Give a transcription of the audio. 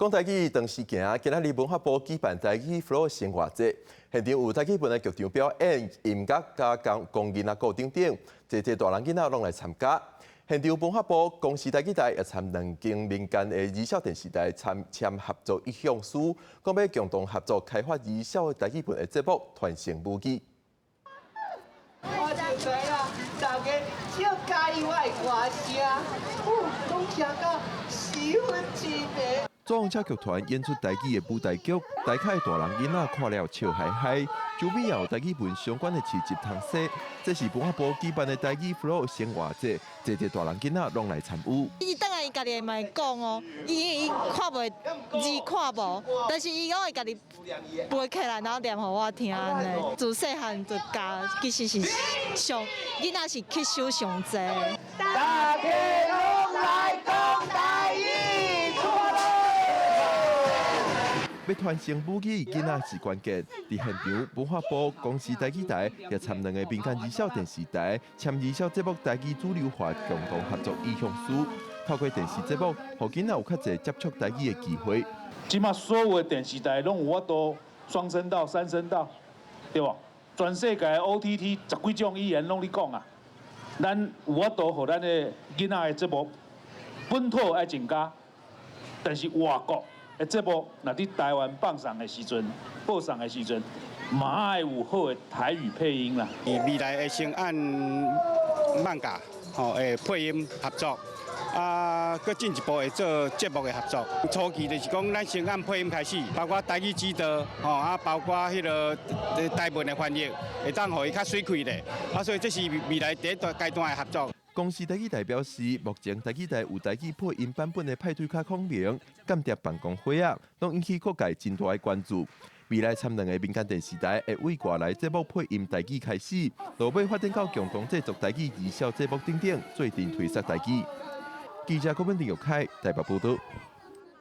講台語當時行，今仔日文化部舉辦台語 Flow 生活節，現場有台語文的劇場表演、音樂佮講講囡仔故等等，濟濟大人囡仔攏來參加。現場文化部、公視台語台也參兩間民間的兒少電視台參簽合作意向書，講欲共同合作開發兒少台語文的節目，傳承母語。我就知影，大家足佮意我的歌聲，哦，攏聽甲十分痴迷。左車劇團演出台語的舞台劇，台下大人囡仔看了笑嗨嗨。周邊也有台語文相關的市集通踅。這是文化部舉辦的台語 Flow 生活節，濟濟大人囡仔攏來參與。伊轉來伊家己嘛會講哦，伊因為伊看袂字看無，但是伊攏會家己背起來，然後念予我聽按呢。自細漢就教，其實是上囡仔是吸收上濟。大家攏來講台語，出發囉！欲傳承母語，囡仔是關鍵。佇現場，文化部、公視台語台也參兩個民間兒少電視台簽兒少節目台語主流化共同合作意向書，透過電視節目，予囡仔有較濟接觸台語的機會。這馬所有的電視台攏有法度雙聲道、三聲道，對無？全世界 OTT 十幾種語言攏咧講啊，咱有法度予咱的囡仔的節目本土愛增加，但是外國的節目，若佇台灣放送的時陣、播送的時陣，嘛愛有好的台語配音啦。未來會先按漫畫吼，會配音合作，啊，閣進一步會做節目的合作。初期就是講，咱先按配音開始，包括台語指導，吼啊，包括彼个台文的翻譯，會當予伊較媠氣咧。啊，所以這是未來第一段階段的合作。公視台語台表示，目前台語台有台語配音版本的派對咖孔明、間諜辦公會啊，攏引起各界真大的關注。未來參兩个民間電視台會為外來節目配音台語開始，落尾發展到共同製作台語兒少節目等等，做陣推捒台語。記者郭文婷、玉凱台北報道。